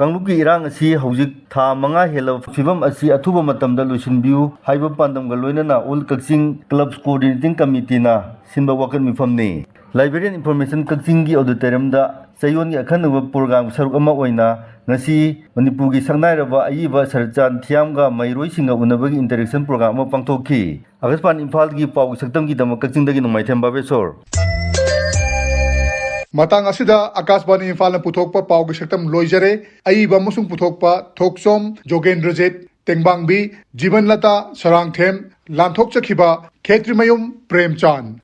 ꯀꯥꯡꯂꯨꯞꯀꯤ ꯏꯔꯥꯡ ꯑꯁꯤ ꯍꯧꯖꯤꯛ ꯊꯥ ꯃꯉꯥ ꯍꯦꯜꯂꯕ ꯐꯤꯕꯝ ꯑꯁꯤ ꯑꯊꯨꯕ ꯃꯇꯝꯗ ꯂꯣꯏꯁꯤꯟꯕꯤꯌꯨ ꯍꯥꯏꯕ ꯄꯥꯟꯗꯝꯒ ꯂꯣꯏꯅꯅ ꯑꯣꯜ ꯀꯛꯆꯤꯡ ꯀ꯭ꯂꯕꯁ ꯀꯣꯑꯣꯔꯗꯤꯅꯦꯇꯤꯡ ꯀꯃꯤꯇꯤꯅ ꯁꯤꯟꯕ ꯋꯥꯀꯠ ꯃꯤꯐꯝꯅꯤ꯫ ꯂꯥꯏꯕ꯭ꯔꯦꯔꯤꯌꯟ ꯏꯟꯐꯣꯔꯃꯦꯁꯟ ꯀꯛꯆꯤꯡꯒꯤ ꯑꯣꯗꯤꯇꯣꯔꯤꯌꯝꯗ ꯆꯌꯣꯜꯒꯤ ꯑꯈꯟꯅꯕ ꯄ꯭ꯔꯣꯒ꯭ꯔꯥꯝꯒꯤ ꯁꯔꯨꯛ ꯑꯃ ꯑꯣꯏꯅ ꯉꯁꯤ ꯃꯅꯤꯄꯨꯔꯒꯤ ꯁꯛꯅꯥꯏꯔꯕ ꯑꯏꯕ ꯁꯔꯆꯥꯟ ꯊꯤꯌꯥꯝꯒ ꯃꯍꯩꯔꯣꯏꯁꯤꯡꯒ ꯎꯅꯕꯒꯤ ꯏꯟꯇꯔꯦꯛꯁꯟ ꯄ꯭ꯔꯣꯒ꯭ꯔꯥꯝ ꯑꯃ ꯄꯥꯡꯊꯣꯛꯈꯤ꯫ ꯑꯥꯀꯥꯁꯕꯥꯅꯤ ꯏꯝꯐꯥꯜꯒꯤ ꯄꯥꯎꯒꯤ ꯁꯛꯇꯝꯒꯤꯗꯃꯛ ꯀꯛꯆꯤꯡꯗꯒꯤ ꯅꯣꯡꯃꯥꯏꯊꯦꯝ ꯕꯥꯕꯦꯁꯣꯔ꯫ ꯃꯇꯥꯡ ꯑꯁꯤꯗ ꯑꯥꯀꯥꯁꯕꯥꯅꯤ ꯏꯝꯐꯥꯜꯅ ꯄꯨꯊꯣꯛꯄ ꯄꯥꯎꯒꯤ ꯁꯛꯇꯝ ꯂꯣꯏꯖꯔꯦ꯫ ꯑꯏꯕ ꯑꯃꯁꯨꯡ ꯄꯨꯊꯣꯛꯄ ꯊꯣꯛꯆꯣꯝ ꯖꯣꯒꯦꯟꯗ꯭ꯔꯖꯤꯠ, ꯇꯦꯡꯕꯥꯡꯕꯤ ꯖꯤꯕꯟꯂꯇꯥ ꯁꯔꯥꯡꯊꯦꯝ, ꯂꯥꯟꯊꯣꯛꯆꯈꯤꯕ ꯈꯦꯇ꯭ꯔꯤꯃꯌꯨꯝ ꯄ꯭ꯔꯦꯝꯆꯥꯟ꯫